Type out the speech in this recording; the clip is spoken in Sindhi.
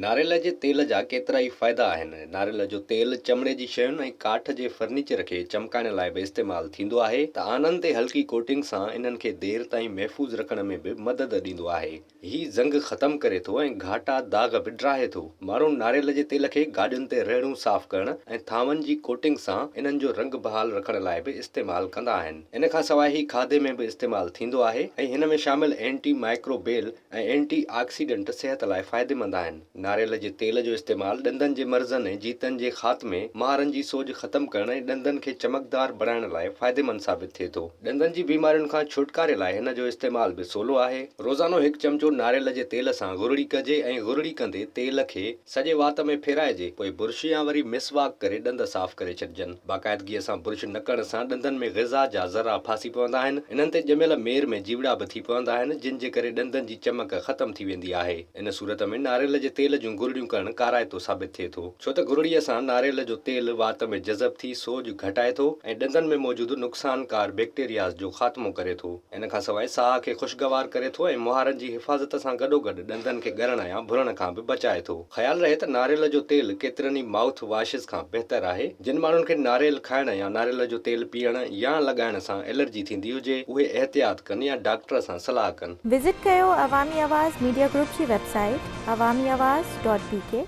ناريل جي تيل جا ڪيترائي فائدا آهن. ناريل جو تيل چمڙي جي شين ۽ ڪاٺ جي فرنيچر کي چمڪائڻ لاء به استعمال ٿيندو آهي ته آنن تي هلڪي ڪوٽنگ سان انهن کي دير تائين محفوظ رکڻ ۾ به مدد ڏيندو آهي. هي زنگ ختم ڪري ٿو ۽ گهاٽا داغ به ڊاهي ٿو. ماڻهو ناريل جي تيل کي گاڏين تي رهڙون صاف ڪرڻ ۽ ٿانون جي ڪوٽنگ سان انهن جو رنگ بحال رکڻ لاء به استعمال ڪندا آهن. ان کان سواء هي کاڌي ۾ به استعمال ٿيندو آهي ۽ هن ۾ شامل اينٽي مائڪروبيل ۽ اينٽي آڪسيڊنٽ صحت لاء فائديمند آهن. ناريل جي تيل جو استعمال ڏندن جي مرضن ۽ جيتن جي خاتمي، مهارن جي سوڄ ختم ڪرڻ ۽ ڏندن کي چمڪدار بڻائڻ لاء فائديمند ثابت ٿئي ٿو. ڏندن جي بيمارين کان ڇوٽڪاري لاء هن جو استعمال به سولو آهي. روزانو هڪ چمچو ناريل جي تيل سان گرڙي ڪجي ۽ گرڙي ڪندي تيل کي سڄي وات ۾ ڦيرائجي، پوء برش يا وري مسواڪ ڪري ڏند صاف ڪري ڇڏجن. باقاعدگيء سان برش نه ڪرڻ سان ڏندن ۾ غذا جا ذرا ڦاسي پوندا آهن. انهن تي ڄميل مير ۾ جيوڙا به ٿي پوندا آهن، جن جي ڪري ڏندن جي چمڪ ختم ٿي ويندي آهي. ان صورت ۾ ناريل جي تيل جون گرڙيون ڪرڻ ڪارائتو ثابت ٿئي ٿو. ڇو ته گرڙيء سان ناريل جو تيل وات ۾ جذب ٿي سوڄ گهٽائي ٿو ۽ ڏندن ۾ موجود نقصانڪار بيڪٽيرياز جو خاتمو ڪري ٿو. ان کان سواء ساهه کي خوشگوار ڪري ٿو ۽ مهارن جي حفاظت سان گڏوگڏ ڏندن کي ڳرڻ يا ڀرڻ کان به بچائي ٿو. خيال رهي ته ناريل جو تيل ڪيترن ئي مائوٿ واشز کان بهتر آهي. جن ماڻهن کي ناريل کائڻ يا ناريل جو تيل پيئڻ يا لڳائڻ سان الرجي ٿيندي هجي، اهي احتياط ڪن يا ڊاڪٽر سان صلاح ڪن. وزٽ ڪيو عوامي آواز ميڊيا گروپ جي website Awami Awaz dot B K.